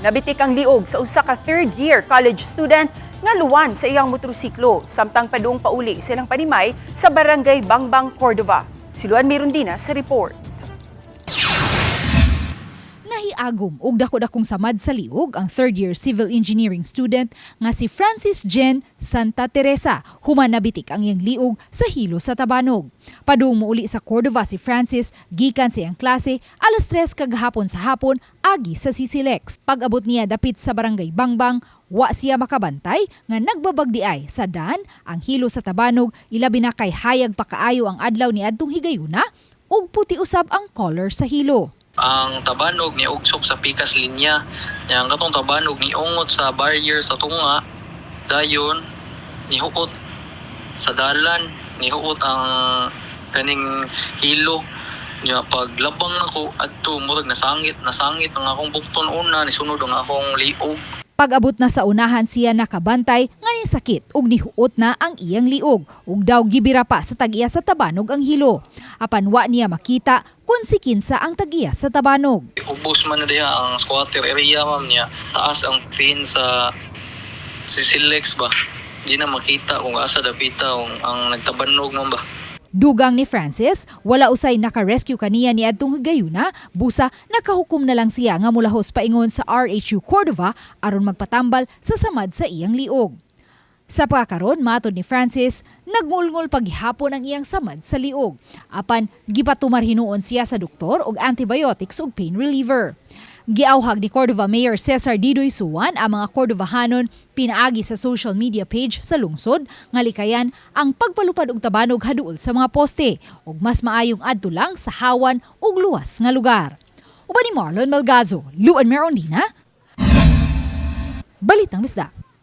Nabitik ang liog sa usa ka third year college student nga luwan sa iyang motorsiklo samtang padung pauli sa ilang panimay sa Barangay Bangbang, Cordova. Si Luan Mirundina sa report. Nahiagom og dako-dakong samad sa liog ang third year civil engineering student nga si Francis Jen Santa Teresa human nabitik ang iyang liog sa hilo sa tabanog. Padung muuli sa Cordova si Francis gikan sa iyang klase alas 3 kagahapon sa hapon agi sa CCLEX. Pag-abot niya dapit sa Barangay Bangbang, wa siya makabantay nga nagbabag diay sa dan ang hilo sa tabanog, ilabi na kay hayag pa kaayo ang adlaw ni adtong higayuna ug puti usab ang color sa hilo. Ang tabanog ni ugsok sa pikas linya. Nya ang katong tabanog ni ungot sa barrier sa tunga, dayon nihuot sa dalan, nihuot ang kaning hilo. Nya paglabang nako adto, murag nasangit, nasangit ang akong bukton una, nisunod ang akong liog. Pag-abot na sa unahan siya nakabantay nga sakit ug nihuot na ang iyang liog ug daw gibira pa sa tag-iya sa tabanog ang hilo. Apan wa niya makita kung si kinsa ang tag-iya sa tabanog. Ubos man na diha ang squatter area, ma'am, niya taas ang fence sa CCLEX ba. Di na makita kung asa dapita kung ang nagtabanog, ma'am ba. Dugang ni Francis, wala usay naka-rescue kaniya ni adtong higayuna, busa nakahukom na lang siya nga mulahos paingon sa RHU Cordova aron magpatambal sa samad sa iyang liog. Sa pagkakaron, matod ni Francis, nagmulngol paghihapon ang iyang samad sa liog. Apan gipatumar hinuon siya sa doktor og antibiotics ug pain reliever. Giawhag ni Cordova Mayor Cesar Didoy Suwan ang mga Cordovahanon pinaagi sa social media page sa lungsod nga likayan ang pagpalupad og tabanog haduol sa mga poste ug mas maayong adto lang sa hawan ug luwas nga lugar. Uban ni Marlon Malgazo, Luan Merondina, Balitang Bisdak.